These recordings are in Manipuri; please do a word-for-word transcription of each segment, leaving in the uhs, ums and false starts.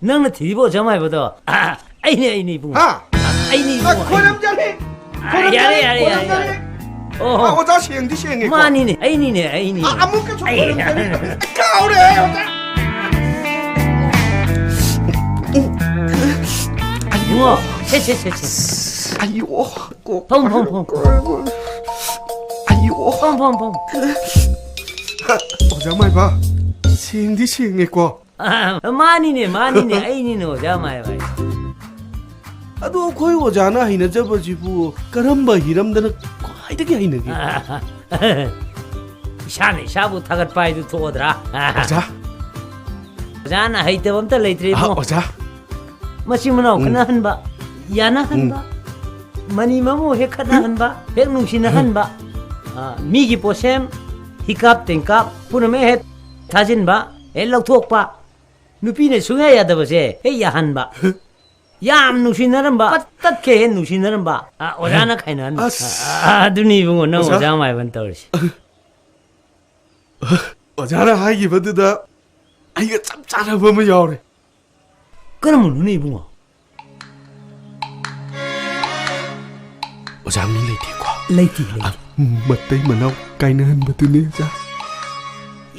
ꯅꯪꯅ ꯊꯤꯔꯤꯕ ꯑꯣꯖꯥ ꯃꯥꯏꯕꯗꯣ? ꯑꯩꯅꯦ, ꯑꯩꯅꯦ, ꯏꯕꯨꯡꯉꯣ꯫ ꯍꯥ? ꯑꯩꯅꯦ, ꯏꯕꯨꯡꯉꯣ꯫ ꯈꯣꯏꯔꯝꯖꯔꯤ꯫ ꯌꯥꯔꯦ, ꯈꯣꯏꯔꯝꯖꯔꯤ, ꯌꯥꯔꯦ, ꯌꯥꯔꯦ, ꯈꯣꯏꯔꯝꯖꯔꯤ꯫ ꯌꯥꯔꯦ꯫ ꯑꯣ꯫ ꯑꯥ, ꯑꯣꯖꯥ ꯁꯦꯡꯗꯤ ꯁꯦꯡꯉꯦꯀꯣ꯫ ꯃꯥꯅꯤꯅꯦ, ꯑꯩꯅꯤꯅꯦ, ꯑꯩꯅꯤꯅꯦ꯫ ꯑꯥ, ꯑꯃꯨꯛꯀꯁꯨ ꯑꯩ ꯈꯣꯏꯔꯝꯖꯔꯤ꯫ ꯀꯥꯎꯔꯦ, ꯑꯣꯖꯥ꯫ ꯏꯕꯨꯡꯉꯣ, ꯁꯦ, ꯁꯦ, ꯁꯦ, ꯁꯦ꯫ ꯑꯌꯣ, ꯀꯣꯛ꯫ ꯐꯝ, ꯐꯝ, ꯐꯝ꯫ ꯑꯌꯣ꯫ ꯐꯝ, ꯐꯝ, ꯐꯝ꯫ ꯑꯣꯖꯥ ꯃꯥꯏꯕ, ꯁꯦꯡꯗꯤ ꯁꯦꯡꯉꯦꯀꯣ꯫ ꯑ, ꯃꯥꯅꯤꯅꯦ, ꯃꯥꯅꯤꯅꯦ, ꯑꯩꯅꯤꯅꯦ ꯑꯣꯖꯥ ꯃꯥꯏꯕ ꯍꯥꯏꯁꯦ꯫ ꯑꯗꯣ ꯑꯩꯈꯣꯏ ꯑꯣꯖꯥꯅ ꯍꯩꯅꯖꯕꯁꯤꯕꯨ ꯀꯔꯝꯕ ꯍꯤꯔꯝꯗꯅ ꯈ꯭ꯋꯥꯏꯗꯒꯤ ꯍꯩꯅꯒꯦ? ꯏꯁꯥꯅ ꯏꯁꯥꯕꯨ ꯊꯥꯒꯠꯄ ꯍꯥꯏꯗꯨ ꯊꯣꯛꯑꯗ꯭ꯔꯥ? ꯑꯣꯖꯥ꯫ ꯑꯣꯖꯥꯅ ꯍꯩꯇꯕ ꯑꯝꯇ ꯂꯩꯇ꯭ꯔꯦ ꯑꯥ, ꯏꯕꯨꯡꯉꯣ꯫ ꯑꯣꯖꯥ꯫ ꯃꯆꯤꯟ ꯃꯅꯥꯎ ꯎꯝ꯫ ꯈꯠꯅꯍꯟꯕ, ꯌꯥꯅꯍꯟꯕ, ꯎꯝ꯫ ꯃꯅꯤ ꯃꯃꯧ ꯍꯦꯛ ꯈꯠꯅꯍꯟꯕ, ꯍꯦꯛ ꯅꯨꯡꯁꯤꯅꯍꯟꯕ, ꯑ, ꯃꯤꯒꯤ ꯄꯣꯠꯁꯦꯝ, ꯍꯤꯀꯥꯞ ꯇꯦꯡꯀꯥꯞ ꯄꯨꯝꯅꯃꯛ ꯍꯦꯛ ꯊꯥꯖꯤꯟꯕ, ꯍꯦꯛ ꯂꯧꯊꯣꯛꯄ, ꯅꯨꯄꯤꯅ ꯁꯨꯡꯌꯥ ꯌꯥꯗꯕꯁꯦ ꯍꯦꯛ ꯌꯥꯍꯟꯕ꯫ ꯌꯥꯝ ꯅꯨꯡꯁꯤꯅꯔꯝꯕ, ꯄꯠ ꯇꯠꯈꯩ ꯍꯦꯛ ꯅꯨꯡꯁꯤꯅꯔꯝꯕ, ꯑ, ꯑꯣꯖꯥꯅ ꯈꯥꯏꯅꯍꯟꯕ꯫ ꯑꯁ! ꯑ, ꯑꯗꯨꯅꯤ ꯏꯕꯨꯡꯉꯣ, ꯅꯪ ꯑꯣꯖꯥ? ꯑꯣꯖꯥ ꯃꯥꯏꯕꯅ ꯇꯧꯔꯤꯁꯦ꯫ ꯑꯣꯖꯥꯅ ꯍꯥꯏꯈꯤꯕꯗꯨꯗ ꯑꯩꯒ ꯆꯞ ꯆꯥꯟꯅꯕ ꯑꯃ ꯌꯥꯎꯔꯦ꯫ ꯀꯔꯝꯕꯅꯣꯅꯦ ꯏꯕꯨꯡꯉꯣ? ꯑꯣꯖꯥ, ꯃꯤ ꯂꯩꯇꯦꯀꯣ? ꯂꯩꯇꯦ, ꯂꯩꯇꯦ꯫ ꯑ, ꯃꯇꯩ ꯃꯅꯥꯎ ꯀꯥꯏꯅꯍꯟꯕꯗꯨꯅꯦ, ꯑꯣꯖꯥ꯫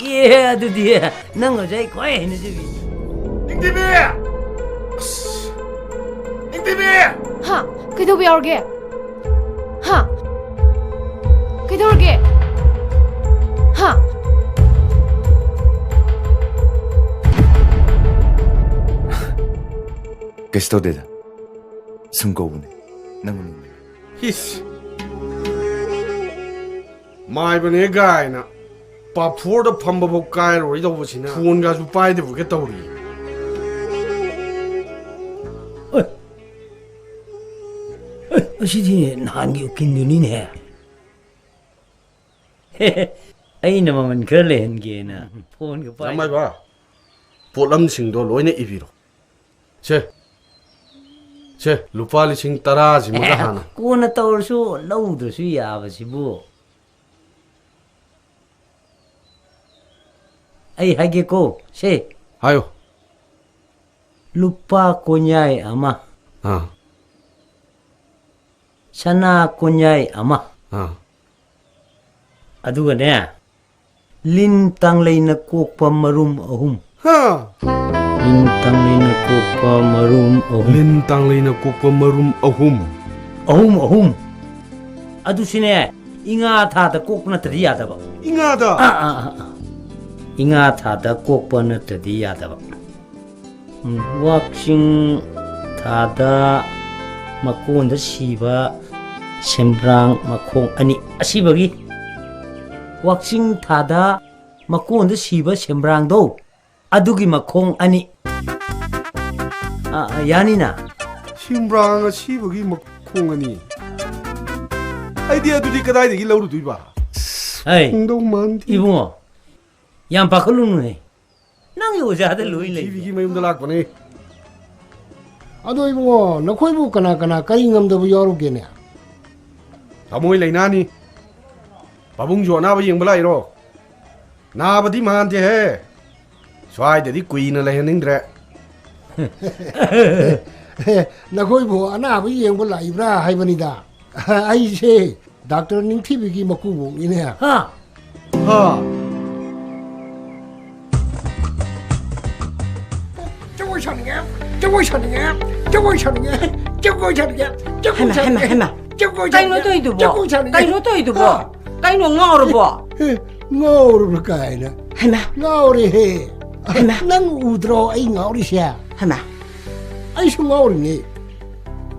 ꯑꯦ, ꯑꯗꯨꯗꯤ ꯅꯪ ꯑꯣꯖꯥ ꯑꯩ ꯈ꯭ꯋꯥꯏ ꯍꯩꯅꯖꯕꯤ꯫ ꯅꯤꯡꯊꯤꯕꯤ! ꯑꯁ! ꯅꯤꯡꯊꯤꯕꯤ! ꯍꯥ? ꯀꯩꯗꯧꯕ ꯌꯥꯎꯔꯒꯦ? ꯍꯥ? ꯀꯩꯗꯧꯔꯒꯦ? ꯍꯥ? ꯀꯩꯁꯨ ꯇꯧꯗꯦꯗ꯫ ꯁꯨꯝ ꯀꯧꯕꯅꯦ꯫ ꯅꯪꯕꯨ ꯅꯤꯡꯕꯅꯦ꯫ ꯏꯁ! ꯃꯥꯏꯕꯅꯦ ꯒꯥꯏꯅ ꯄꯥꯐꯣꯔꯗ ꯐꯝꯕꯐꯥꯎ ꯀꯥꯏꯔꯣꯏꯗꯧꯕꯁꯤꯅ ꯐꯣꯟꯒꯁꯨ ꯄꯥꯏꯗꯕꯒ ꯇꯧꯔꯤ꯫ ꯑꯦ! ꯑꯦ, ꯑꯁꯤꯗꯤ ꯅꯍꯥꯟꯒꯤ ꯎꯀꯤꯜꯗꯨꯅꯤꯅꯦ꯫ ꯑꯩꯅ ꯃꯃꯜ ꯈꯔ ꯂꯩꯍꯟꯒꯦꯅ ꯐꯣꯟꯒ ꯄꯥꯏ- ꯖꯃꯥꯏꯕ, ꯄꯣꯠꯂꯝꯁꯤꯡꯗꯣ ꯂꯣꯏꯅ ꯏꯕꯤꯔꯣ꯫ ꯁꯦ, ꯁꯦ, ꯂꯨꯄꯥ ꯂꯤꯁꯤꯡ ꯇꯔꯥꯁꯤꯃꯒ ꯍꯥꯟꯅ꯫ ꯀꯣꯟꯅ ꯇꯧꯔꯁꯨ ꯂꯧꯗ꯭ꯔꯁꯨ ꯌꯥꯕꯁꯤꯕꯨ꯫ ꯑꯩ ꯍꯥꯏꯒꯦꯀꯣ, ꯁꯦ꯫ ꯍꯥꯏꯌꯣ꯫ ꯂꯨꯄꯥ ꯀꯣꯟꯌꯥꯏ ꯑꯃ, ꯑꯥ꯫ ꯁꯅꯥ ꯀꯣꯟꯌꯥꯏ ꯑꯃ, ꯑꯥ꯫ ꯑꯗꯨꯒꯅꯦ, ꯂꯤꯟ ꯇꯥꯡꯂꯩꯅ ꯀꯣꯛꯄ ꯃꯔꯨꯝ ꯑꯍꯨꯝ꯫ ꯍꯥ? ꯂꯤꯟ ꯇꯥꯡꯂꯩꯅ ꯀꯣꯛꯄ ꯃꯔꯨꯝ ꯑꯍꯨꯝ꯫ ꯂꯤꯟ ꯇꯥꯡꯂꯩꯅ ꯀꯣꯛꯄ ꯃꯔꯨꯝ ꯑꯍꯨꯝ꯫ ꯑꯍꯨꯝ, ꯑꯍꯨꯝ꯫ ꯑꯗꯨꯁꯨꯅꯦ, ꯏꯉꯥ ꯊꯥꯗ ꯀꯣꯛꯄ ꯅꯠꯇ꯭ꯔꯗꯤ ꯌꯥꯗꯕ꯫ ꯏꯉꯥꯗ? ꯑꯥ, ꯑꯥ, ꯑꯥ, ꯑꯥ꯫ ꯏꯉꯥ ꯊꯥꯗ ꯀꯣꯛꯄ ꯅꯠꯇ꯭ꯔꯗꯤ ꯌꯥꯗꯕ꯫ ꯎꯝ, ꯋꯥꯛꯆꯤꯡ ꯊꯥꯗ ꯃꯀꯣꯟꯗ ꯁꯤꯕ ꯁꯦꯝꯕ꯭ꯔꯥꯡ ꯃꯈꯣꯡ ꯑꯅꯤ꯫ ꯑꯁꯤꯕꯒꯤ, ꯋꯥꯛꯆꯤꯡ ꯊꯥꯗ ꯃꯀꯣꯟꯗ ꯁꯤꯕ ꯁꯦꯝꯕ꯭ꯔꯥꯡꯗꯣ, ꯑꯗꯨꯒꯤ ꯃꯈꯣꯡ ꯑꯅꯤ꯫ ꯑ, ꯑ, ꯌꯥꯅꯤꯅ? ꯁꯦꯝꯕ꯭ꯔꯥꯡ ꯑꯁꯤꯕꯒꯤ ꯃꯈꯣꯡ ꯑꯅꯤ? ꯑꯩꯗꯤ ꯑꯗꯨꯗꯤ ꯀꯗꯥꯏꯗꯒꯤ ꯂꯧꯔꯨꯗꯣꯏꯕ? ꯍꯩ, ꯐꯪꯗꯧ ꯃꯥꯟꯗꯦ꯫ ꯏꯕꯨꯡꯉꯣ, ꯌꯥꯝ ꯄꯥꯈꯠꯂꯨꯅꯨꯍꯦ꯫ ꯅꯪꯒꯤ ꯑꯣꯖꯥꯗ ꯂꯣꯏ ꯂꯩ꯫ ꯊꯤꯕꯤꯒꯤ ꯃꯌꯨꯝꯗ ꯂꯥꯛꯄꯅꯦ꯫ ꯑꯗꯣ ꯏꯕꯨꯡꯉꯣ, ꯅꯈꯣꯏꯕꯨ ꯀꯅꯥ ꯀꯅꯥ ꯀꯔꯤ ꯉꯝꯗꯕ ꯌꯥꯎꯔꯨꯒꯦꯅꯦ? ꯊꯃꯣꯏ ꯂꯥꯏꯅꯥꯅꯤ꯫ ꯄꯥꯕꯨꯡꯁꯨ ꯑꯅꯥꯕ ꯌꯦꯡꯕ ꯂꯥꯛꯏꯔꯣ? ꯅꯥꯕꯗꯤ ꯃꯥꯟꯗꯦꯍꯦ꯫ ꯁ꯭ꯋꯥꯏꯗꯗꯤ ꯀꯨꯏꯅ ꯂꯩꯍꯟꯅꯤꯡꯗ꯭ꯔꯦ꯫ ꯅꯈꯣꯏꯕꯨ ꯑꯅꯥꯕ ꯌꯦꯡꯕ ꯂꯥꯛꯏꯕ꯭ꯔꯥ ꯍꯥꯏꯕꯅꯤꯗ꯫ ꯑꯩꯁꯦ ꯗꯥꯛꯇꯔ ꯅꯤꯡꯊꯤꯕꯤꯒꯤ ꯃꯀꯨꯕꯣꯛꯅꯤꯅꯦ꯫ ꯍꯥ? ꯍꯥ? ꯖꯒꯣꯏ ꯁꯥꯅꯤꯡꯉꯦ, ꯖꯒꯣꯏ ꯁꯥꯅꯤꯡꯉꯦ, ꯖꯒꯣꯏ ꯁꯥꯅꯤꯡꯉꯦ, ꯖꯒꯣꯏ ꯁꯥꯅꯤꯡꯉꯦ, ꯖꯒꯣꯏ ꯍꯩꯃꯥ, ꯍꯩꯃꯥ, ꯁꯥꯅꯤꯡꯉꯦ, ꯍꯩꯃꯥ꯫ ꯖꯒꯣꯏ ꯀꯩꯅꯣ ꯁꯥꯅꯤꯡꯉꯦ, ꯇꯧꯔꯤꯗꯨꯕꯣ? ꯖꯒꯣꯏ ꯁꯥꯅꯤꯡꯉꯦ꯫ ꯀꯩꯅꯣ ꯇꯧꯔꯤꯗꯨꯕꯣ? ꯍꯥ? ꯀꯩꯅꯣ ꯉꯥꯎꯔꯕꯣ? ꯑꯦ, ꯉꯥꯎꯔꯕ꯭ꯔꯥ ꯀꯥꯏꯅ꯫ ꯍꯩꯃꯥ꯫ ꯉꯥꯎꯔꯦꯍꯦ꯫ ꯍꯩꯃꯥ꯫ ꯅꯪ ꯎꯗ꯭ꯔꯣ ꯑꯩ ꯉꯥꯎꯔꯤꯁꯦ? ꯍꯩꯃꯥ꯫ ꯑꯩꯁꯨ ꯉꯥꯎꯔꯤꯅꯦ꯫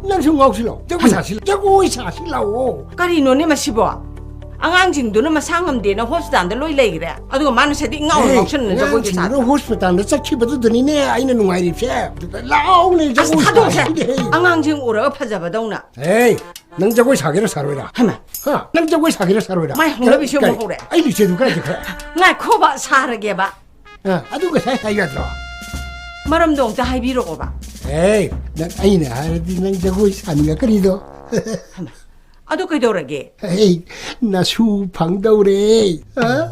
ꯅꯪꯁꯨ ꯉꯥꯎꯁꯤꯜꯂꯣ꯫ ꯖꯒꯣꯏ ꯍꯩꯃꯥ꯫ ꯁꯥꯁꯤꯜꯂꯣ꯫ ꯖꯒꯣꯏ ꯁꯥꯁꯤꯜꯂꯛꯑꯣ꯫ ꯀꯔꯤꯅꯣꯅꯦ ꯃꯁꯤꯕꯣ? ꯑꯉꯥꯡꯁꯤꯡꯗꯨꯅ ꯃꯁꯥ ꯉꯝꯗꯦꯅ ꯍꯣꯁꯄꯤꯇꯥꯜꯗ ꯂꯣꯏ ꯂꯩꯈ꯭ꯔꯦ꯫ ꯑꯗꯨꯒ ꯃꯥꯅ ꯁꯤꯗ ꯏꯉꯥꯎ ꯑꯦ, ꯉꯥꯎꯁꯟꯅꯅ ꯖꯒꯣꯏꯒ ꯑꯉꯥꯡꯁꯤꯡꯗꯨꯅ ꯁꯥꯗꯅ꯫ ꯍꯣꯁꯄꯤꯇꯥꯜꯗ ꯆꯠꯈꯤꯕꯗꯨꯗꯅꯤꯅꯦ ꯑꯩꯅ ꯅꯨꯡꯉꯥꯏꯔꯤꯕꯁꯦ꯫ ꯂꯥꯛꯑꯣꯅꯦ, ꯑꯁ, ꯖꯒꯣꯏ ꯊꯥꯗꯣꯛꯁꯦ꯫ ꯁꯥꯁꯤꯗꯦ꯫ ꯑꯉꯥꯡꯁꯤꯡ ꯎꯔꯒ ꯐꯖꯕꯗꯧꯅ꯫ ꯑꯦ, ꯅꯪ ꯖꯒꯣꯏ ꯁꯥꯒꯦꯔꯥ ꯁꯥꯔꯣꯏꯔꯥ? ꯍꯩꯃꯥ꯫ ꯍꯥ? ꯅꯪ ꯖꯒꯣꯏ ꯁꯥꯒꯦꯔꯥ ꯁꯥꯔꯣꯏꯔꯥ? ꯃꯥꯏ ꯍꯧꯅꯕꯤꯁꯦ ꯑꯃꯨꯛ ꯀꯔꯤ? ꯍꯧꯔꯦ꯫ ꯑꯩ ꯂꯤꯆꯩꯗꯨ ꯀꯥꯏ ꯆꯠꯈ꯭ꯔꯦ? ꯉꯥꯏꯈꯣꯕ, ꯁꯥꯔꯒꯦꯕ꯫ ꯑ, ꯑꯗꯨ ꯉꯁꯥꯏ ꯍꯥꯏ ꯌꯥꯗ꯭ꯔꯣ? ꯃꯔꯝꯗꯣ ꯑꯝꯇ ꯍꯥꯏꯕꯤꯔꯛꯑꯣꯕ꯫ ꯑꯦ, ꯅꯪ, ꯑꯩꯅ ꯍꯥꯏꯔꯗꯤ ꯅꯪ ꯖꯒꯣꯏ ꯁꯥꯅꯤꯡꯉꯛꯀꯅꯤꯗꯣ꯫ ꯍꯩꯃꯥ, ꯑꯗꯨ ꯀꯩꯗꯧꯔꯒꯦ? ꯑꯩ ꯅꯁꯨ ꯐꯪꯗꯧꯔꯦ꯫ ꯑ?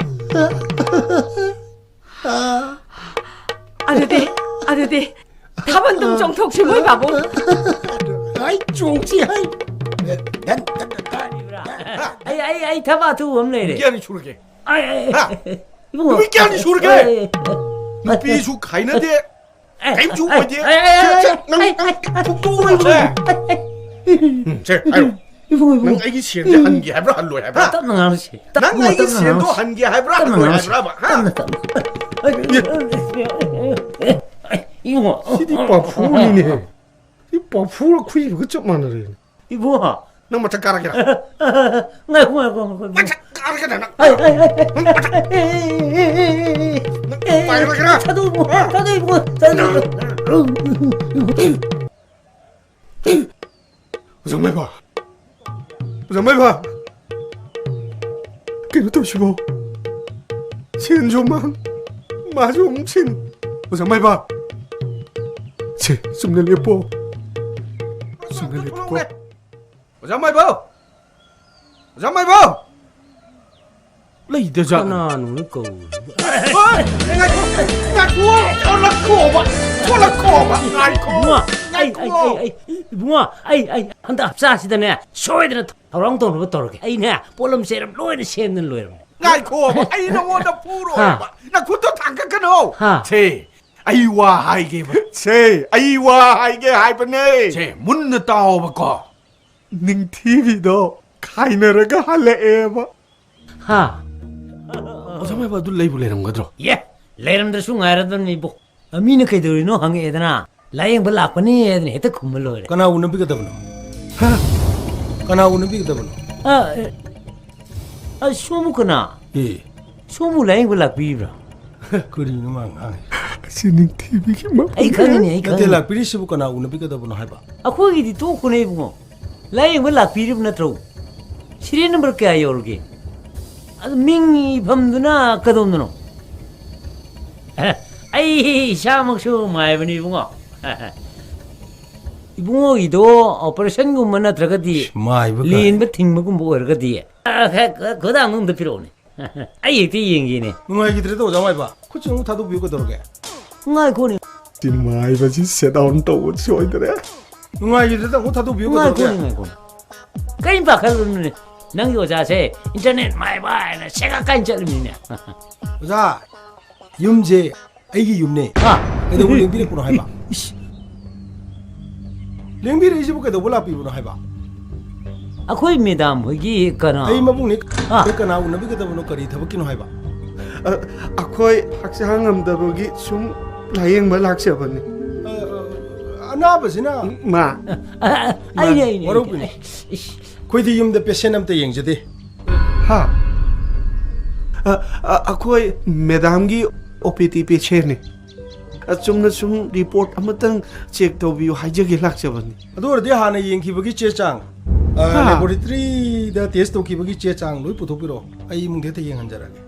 ꯑ? ꯑꯗꯨꯗꯤ, ꯑꯗꯨꯗꯤ ꯊꯥꯕꯜꯗꯨꯝ ꯆꯣꯡꯊꯣꯛꯁꯤ, ꯃꯣꯏ ꯕꯥꯕꯨ꯫ ꯑꯩ ꯆꯣꯡꯁꯤ ꯍꯥꯏ꯫ ꯅꯪ, ꯅꯪ, ꯅꯪ, ꯅꯪ, ꯑꯩ ꯑꯩ ꯑꯩ ꯊꯕꯛ ꯑꯊꯨꯕ ꯑꯃ ꯂꯩꯔꯦ꯫ ꯄꯨꯡ ꯀꯌꯥꯅꯤ ꯁꯨꯔꯒꯦ? ꯑꯩ ꯑꯩ ꯍꯥ? ꯏꯕꯨꯡꯉꯣ꯫ ꯅꯨꯃꯤꯠ ꯀꯌꯥꯅꯤ ꯁꯨꯔꯒꯦ? ꯑꯩ, ꯑꯩ, ꯅꯨꯄꯤꯁꯨ ꯈꯥꯏꯅꯗꯦ꯫ ꯑꯩ, ꯀꯩꯝꯁꯨ ꯑꯩ, ꯑꯣꯏꯗꯦ꯫ ꯑꯩ, ꯑꯩ, ꯁꯦ, ꯁꯦ, ꯑꯩ, ꯅꯪ, ꯑꯩ, ꯅꯪ ꯑꯩ, ꯐꯨꯛꯇꯣꯛꯎꯔꯣ, ꯁꯦ꯫ ꯎꯝ, ꯁꯦ, ꯍꯥꯏꯔꯣ꯫ ꯏꯕꯨꯡꯉꯣ, ꯏꯕꯨꯡꯉꯣ꯫ ꯅꯪ ꯑꯩꯒꯤ ꯁꯦꯟꯁꯦ ꯍꯟꯒꯦ ꯍꯥꯏꯕ꯭ꯔꯥ, ꯍꯜꯂꯣꯏ ꯍꯥꯏꯕ꯭ꯔꯥ? ꯇꯞꯅ ꯉꯥꯡꯁꯤ꯫ ꯅꯪ ꯇꯞꯅ, ꯑꯩꯒꯤ ꯇꯞꯅ ꯁꯦꯟꯗꯣ ꯉꯥꯡꯁꯤ꯫ ꯍꯟꯒꯦ ꯍꯥꯏꯕ꯭ꯔꯥ, ꯇꯞꯅ ꯍꯜꯂꯣꯏ ꯉꯥꯡꯁꯤ꯫ ꯍꯥꯏꯕ꯭ꯔꯥꯕ? ꯍꯥ? ꯇꯞꯅ, ꯇꯞꯅ꯫ ꯏꯕꯨꯡꯉꯣ꯫ ꯁꯤꯗꯤ ꯄꯥꯐꯣꯔꯅꯤꯅꯦ꯫ ꯁꯤ ꯄꯥꯐꯣꯔ ꯑꯈꯨꯏꯕꯒ ꯆꯞ ꯃꯥꯟꯅꯔꯦꯅꯦ꯫ ꯏꯕꯨꯡꯉꯣ꯫ ꯅꯪ ꯃꯊꯛ ꯀꯥꯔꯒꯦꯔꯥ? ꯉꯥꯏꯈꯣ, ꯉꯥꯏꯈꯣ, ꯉꯥꯏꯈꯣ, ꯏꯕꯨꯡꯉꯣ꯫ ꯃꯊꯛ ꯀꯥꯔꯒꯦꯔꯥ ꯅꯪ? ꯑꯩ, ꯑꯩ, ꯑꯩ, ꯅꯪ ꯄꯥꯏꯔꯒꯦꯔꯥ? ꯊꯥꯗꯣꯛ ꯏꯕꯨꯡꯉꯣ, ꯊꯥꯗꯣꯛ ꯏꯕꯨꯡꯉꯣ, ꯊꯥꯗꯣꯛ ꯏꯕꯨꯡꯉꯣ꯫ ꯑꯣꯖꯥ ꯃꯥꯏꯕ! ꯑꯣꯖꯥ ꯃꯥꯏꯕ! ꯀꯩꯅꯣ ꯇꯧꯔꯤꯁꯤꯕꯣ? ꯁꯦꯟꯁꯨ ꯃꯥꯡ, ꯃꯥꯁꯨ ꯑꯃꯨꯛ ꯁꯤꯟ꯫ ꯑꯣꯖꯥ ꯃꯥꯏꯕ! ꯁꯦ, ꯆꯨꯝꯅ ꯂꯦꯞꯄꯣ꯫ ꯆꯨꯝꯅ ꯂꯦꯞꯄꯣ꯫ ꯑꯣꯖꯥ ꯃꯥꯏꯕ! ꯑꯣꯖꯥ ꯃꯥꯏꯕ! ꯂꯩꯗꯖꯥꯠ꯫ ꯀꯅꯥꯅꯣꯅꯦ ꯀꯧꯔꯤꯁꯤꯕꯣ? ꯉꯥꯏꯈꯣ! ꯉꯥꯏꯈꯣ! ꯊꯣꯛꯂꯛꯈꯣꯕ! ꯊꯣꯛꯂꯛꯈꯣꯕ! ꯉꯥꯏꯈꯣ! ꯏꯕꯨꯡꯉꯣ, ꯑꯩ, ꯑꯩ, ꯉꯥꯏꯈꯣ! ꯑꯩ, ꯑꯩ, ꯏꯕꯨꯡꯉꯣ, ꯑꯩ, ꯑꯩ ꯍꯟꯗꯛ ꯍꯞꯇꯥꯁꯤꯗꯅꯦ, ꯁꯣꯏꯗꯅ ꯊꯧꯔꯥꯡ ꯇꯧꯅꯕ ꯇꯧꯔꯒꯦ꯫ ꯑꯩꯅꯦ, ꯄꯣꯠꯂꯝ ꯆꯩꯔꯝ ꯂꯣꯏꯅ ꯁꯦꯝꯗꯅ ꯂꯣꯏꯔꯕꯅꯦ꯫ ꯉꯥꯏꯈꯣꯕ! ꯑꯩ ꯅꯉꯣꯟꯗ ꯐꯨꯔꯣꯏꯕ! ꯍꯥ꯫ ꯅꯈꯨꯠꯇꯣ ꯊꯥꯡꯒꯠꯀꯅꯣ! ꯍꯥ꯫ ꯁꯦ, ꯑꯩ ꯋꯥ ꯍꯥꯏꯒꯦꯕ꯫ ꯁꯦ, ꯑꯩ ꯋꯥ ꯍꯥꯏꯒꯦ ꯍꯥꯏꯕꯅꯦ! ꯁꯦ, ꯃꯨꯟꯅ ꯇꯥꯎꯕꯀꯣ꯫ ꯅꯤꯡꯊꯤꯕꯤꯗꯣ ꯈꯥꯏꯅꯔꯒ ꯍꯜꯂꯛꯑꯦꯕ꯫ ꯍꯥ? ꯑꯣꯖꯥ ꯃꯥꯏꯕ ꯑꯗꯨ ꯂꯩꯕꯨ ꯂꯩꯔꯝꯒꯗ꯭ꯔꯣ? ꯌꯦ, ꯂꯩꯔꯝꯗ꯭ꯔꯁꯨ ꯉꯥꯏꯔꯗꯕꯅꯤ ꯏꯕꯣ꯫ ꯃꯤꯅ ꯀꯩꯗꯧꯔꯤꯅꯣ ꯍꯪꯉꯛꯑꯦꯗꯅ, ꯂꯥꯏꯌꯦꯡꯕ ꯂꯥꯛꯄꯅꯤ ꯍꯥꯏꯗꯅ ꯍꯦꯛꯇ ꯈꯨꯝꯃ ꯂꯣꯏꯔꯦ꯫ ꯀꯅꯥ ꯎꯅꯕꯤꯒꯗꯕꯅꯣ? ꯀꯅꯥ ꯎꯅꯕꯤꯒꯗꯕꯅꯣ? ꯑ, ꯑ, ꯁꯣꯝꯕꯨ ꯀꯅꯥ? ꯑꯦ, ꯁꯣꯝꯕꯨ ꯂꯥꯏꯌꯦꯡꯕ ꯂꯥꯛꯄꯤꯔꯤꯕ꯭ꯔꯥ? ꯀꯔꯤꯅꯣ ꯃꯥ ꯉꯥꯡꯉꯤ? ꯑꯁꯤ ꯅꯤꯡꯊꯤꯕꯤꯒꯤ ꯃꯄꯨ꯫ ꯑꯩ ꯈꯪꯉꯤꯅꯦ, ꯑꯩ ꯅꯠꯇꯦ, ꯈꯪꯉꯤꯅꯦ꯫ ꯂꯥꯛꯄꯤꯔꯤꯁꯤꯕꯨ ꯀꯅꯥ ꯎꯅꯕꯤꯒꯗꯕꯅꯣ ꯍꯥꯏꯕ? ꯑꯩꯈꯣꯏꯒꯤꯗꯤ ꯇꯣꯛꯄꯅꯦ ꯏꯕꯨꯡꯉꯣ꯫ ꯂꯥꯏꯌꯦꯡꯕ ꯂꯥꯛꯄꯤꯔꯤꯕ ꯅꯠꯇ꯭ꯔꯣ? ꯁꯤꯔꯤꯌꯦꯜ ꯅꯝꯕꯔ ꯀꯌꯥ ꯌꯧꯔꯒꯦ? ꯑꯗꯨ ꯃꯤꯡ ꯏꯐꯝꯗꯨꯅ ꯀꯗꯣꯝꯗꯅꯣ? ꯑꯩ ꯏꯁꯥꯃꯛꯁꯨ ꯃꯥꯏꯕꯅꯤ ꯏꯕꯨꯡꯉꯣ꯫ ꯏꯕꯨꯡꯉꯣꯒꯤꯗꯣ ꯑꯣꯄꯔꯦꯁꯟꯒꯨꯝꯕ ꯅꯠꯇ꯭ꯔꯒꯗꯤ ꯃꯥꯏꯕ ꯀꯥꯏ꯫ ꯂꯦꯟꯕ ꯊꯤꯡꯕꯒꯨꯝꯕ ꯑꯣꯏꯔꯒꯗꯤ, ꯑ, ꯈ-, ꯈ-, ꯈꯨꯗꯥꯡꯗꯣ ꯑꯝꯇ ꯄꯤꯔꯛꯎꯅꯦ꯫ ꯑꯩ ꯍꯦꯛꯇ ꯌꯦꯡꯒꯦꯅꯦ꯫ ꯅꯨꯡꯉꯥꯏꯈꯤꯗ꯭ꯔꯦꯗ ꯑꯣꯖꯥ ꯃꯥꯏꯕ꯫ ꯈꯨꯠꯁꯦ ꯑꯃꯨꯛ ꯊꯥꯗꯣꯛꯄꯤꯌꯨ ꯀꯩꯗꯧꯔꯒꯦ? ꯉꯥꯏꯈꯣꯅꯦ꯫ ꯁꯤꯅꯦꯃꯥ ꯍꯥꯏꯕꯁꯤ ꯁꯦꯠ ꯗꯥꯎꯟ ꯇꯧꯕ ꯁꯣꯏꯗ꯭ꯔꯦ꯫ ꯅꯨꯡꯉꯥꯏꯈꯤꯗ꯭ꯔꯦ, ꯇꯥꯃꯣ, ꯊꯥꯗꯣꯛꯄꯤꯌꯨ, ꯉꯥꯏꯈꯣꯅꯦ, ꯀꯩꯗꯧꯔꯒꯦ? ꯉꯥꯏꯈꯣꯅꯦ꯫ ꯀꯔꯤꯝ ꯄꯥꯈꯠꯂꯨꯅꯨꯅꯦ꯫ ꯅꯪꯒꯤ ꯑꯣꯖꯥꯁꯦ ꯏꯟꯇꯔꯅꯦꯠ ꯃꯥꯏꯕ ꯍꯥꯏꯅ ꯁꯦꯒꯥꯛ ꯀꯥꯏꯅ ꯆꯠꯂꯤꯃꯤꯅꯦ꯫ ꯑꯣꯖꯥ, ꯌꯨꯝꯁꯦ ꯑꯩꯒꯤ ꯌꯨꯝꯅꯦ꯫ ꯍꯥ? ꯀꯩꯗꯧꯕ ꯂꯦꯡꯕꯤꯔꯛꯄꯅꯣ ꯍꯥꯏꯕ? ꯏꯁ꯫ ꯂꯦꯡꯕꯤꯔꯛꯏꯁꯤꯕꯨ ꯀꯩꯗꯧꯕ ꯂꯥꯛꯄꯤꯕꯅꯣ ꯍꯥꯏꯕ? ꯑꯩꯈꯣꯏ ꯃꯦꯗꯥꯝ ꯍꯣꯏꯒꯤ ꯀꯅꯥ? ꯑꯩ ꯃꯕꯨꯡꯅꯤ꯫ ꯍꯥ? ꯑꯩ ꯀꯅꯥ ꯎꯅꯕꯤꯒꯗꯕꯅꯣ? ꯀꯔꯤ ꯊꯕꯛꯀꯤꯅꯣ ꯍꯥꯏꯕ? ꯑ, ꯑꯩꯈꯣꯏ ꯍꯛꯆꯥꯡ ꯉꯝꯗꯕꯒꯤ ꯁꯨꯝ ꯂꯥꯌꯦꯡꯕ ꯂꯥꯛꯆꯕꯅꯤ꯫ ꯑ, ꯑ, ꯑꯅꯥꯕꯁꯤꯅ? ꯃꯥ꯫ ꯑ, ꯑ, ꯑꯩꯅꯦ, ꯃꯥ, ꯑꯩꯅꯦ, ꯋꯥꯔꯧꯕꯤꯅꯨ꯫ ꯑꯩꯅꯦ꯫ ꯏꯁ, ꯏꯁ꯫ ꯑꯩꯈꯣꯏꯗꯤ ꯌꯨꯝꯗ ꯄꯦꯁꯦꯟ ꯑꯝꯇ ꯌꯦꯡꯖꯗꯦ꯫ ꯍꯥ? ꯑ, ꯑ, ꯑꯩꯈꯣꯏ ꯃꯦꯗꯥꯝꯒꯤ ꯑꯣ ꯄꯤ ꯗꯤ ꯄꯦꯁꯦꯟꯅꯤ꯫ ꯑ, ꯆꯨꯝꯅ ꯁꯨꯝ ꯔꯤꯄꯣꯔꯠ ꯑꯃꯇꯪ ꯆꯦꯛ ꯇꯧꯕꯤꯌꯨ ꯍꯥꯏꯖꯒꯦ ꯂꯥꯛꯆꯕꯅꯤ꯫ ꯑꯗꯨ ꯑꯣꯏꯔꯗꯤ ꯍꯥꯟꯅ ꯌꯦꯡꯈꯤꯕꯒꯤ ꯆꯦ ꯆꯥꯡ, ꯑ, ꯍꯥ? ꯂꯦꯕꯣꯔꯦꯇꯔꯤꯗ ꯇꯦꯁ ꯇꯧꯈꯤꯕꯒꯤ ꯆꯦ ꯆꯥꯡ ꯂꯣꯏ ꯄꯨꯊꯣꯛꯄꯤꯔꯛꯑꯣ꯫ ꯑꯩ ꯏꯃꯨꯡꯗ ꯍꯦꯛꯇ ꯌꯦꯡꯍꯟꯖꯔꯒꯦ꯫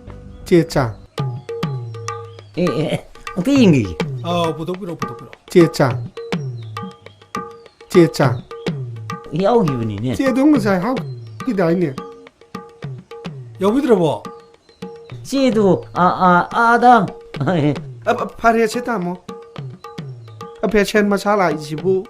ꯆꯦ ꯆꯥꯡ? ꯑꯦ, ꯑꯦ, ꯑꯦ, ꯑꯝꯇ ꯌꯦꯡꯈꯤꯒꯦ꯫ ꯑꯥꯎ, ꯄꯨꯊꯣꯛꯄꯤꯔꯛꯑꯣ, ꯄꯨꯊꯣꯛꯄꯤꯔꯛꯑꯣ꯫ ꯆꯦ ꯆꯥꯡ? ꯆꯦ ꯆꯥꯡ? ꯌꯥꯎꯈꯤꯕꯅꯤꯅꯦ꯫ ꯆꯦꯗꯣ ꯉꯁꯥꯏ ꯍꯥꯞꯈꯤꯗꯥꯏꯅꯦ? ꯌꯥꯎꯕꯤꯗ꯭ꯔꯕꯣ? ꯆꯦꯗꯣ, ꯑ, ꯑ, ꯑꯥꯗ꯫ ꯑ, ꯐꯔꯦꯁꯦ, ꯇꯥꯃꯣ꯫ ꯑ, ꯄꯦꯁꯦꯟ ꯃꯁꯥ ꯂꯥꯛꯏꯁꯤꯕꯨ꯫